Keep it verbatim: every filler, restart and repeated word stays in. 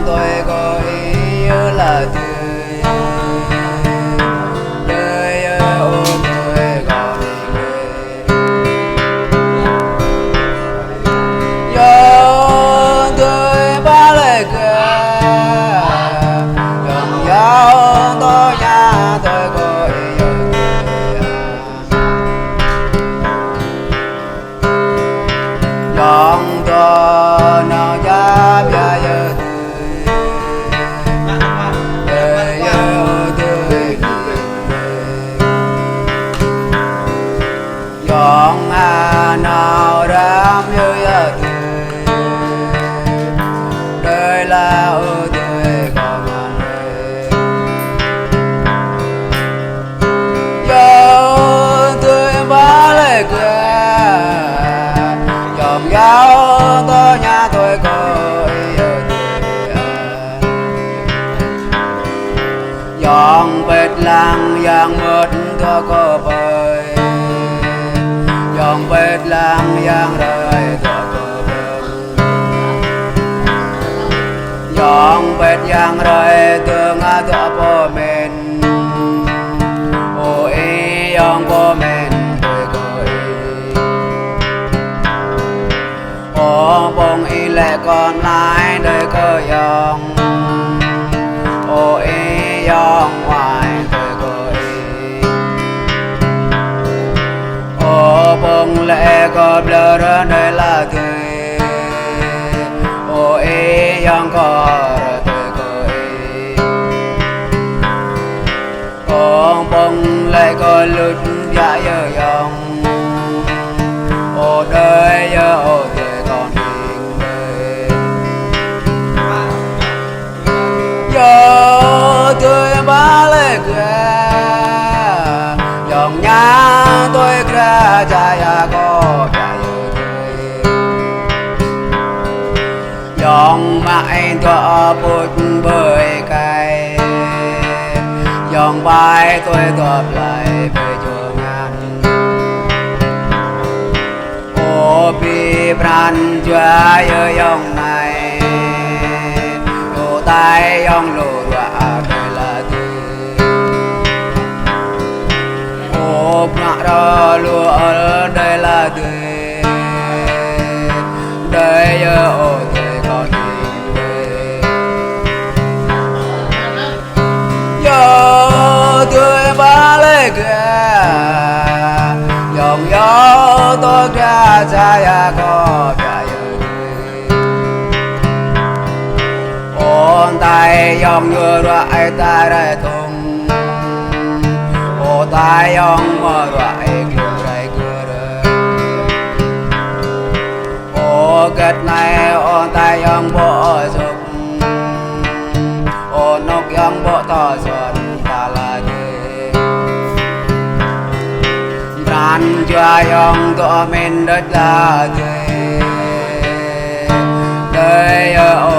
Tui kơ ih yơh la tui. Tui yơh ơ tui kơ ih. Yơh tui ba lĕ kơ. Yơh yơh tui ña tui kơ ih yơh tui. Yong tơ nao ya bia yơ tui. Yơ yơ tui. Yong a nao ram yơ yơ tui. Đơi la ơ tui kơ ngăn. Yơh tui ba lĕ kơ. Yong yao tơ ña tui kơ yơh tui. Yong pet lăng yang mơ̆t tơ kơ ƀơi. Yong pet lăng yang rai tơ kơ ƀơi. Yong pet yang rai tơ ngă tơ pơmĭn. Ơ ih yong pơmĭn tui kơ ih. Ơ ƀong ih lĕ kon lai đơi kơ yong. Ơ ih yong wai tui kơ ih. Ơ ƀong lĕ kơ blơr đơi la tui. Ơ ih yong kơ tui kơ ih. Ơ ƀong lĕ kơ lŭt biă yơ yong. Ơ đơi yơ ơ tui kơ ih. Yơh tui ba lĕ kơ. Yong ña tui kra ča ya kơ biă yơ tui. Yong mă ih tơ pŭt ƀơi kai. Yong bai tui tơ plai ƀơi čô ngăn. Ơ ƀing pran jua yơ yong nai. Ơ tai yong lu ruă a đơi la tui. Ơ pnă rơ lu ơ đơi la tui. Đơi yơ ơ tui kơ ih. Yơh tui ba lĕ kơ. Yong yao tơ kra ča ya kơ biă yơ tui. Ơ tai yong yơ ruă ih tai rai tong. Ơ tai yong mơ ruă ih glŭng rai gơr. Ơ gĕt nai ơ tai yong ƀô̆ sŭk. Ơ nŏk yong ƀô̆ tơ son ta la tui. Pran jua yong tơ mĭn đơi la tui. Đơi yơ ơ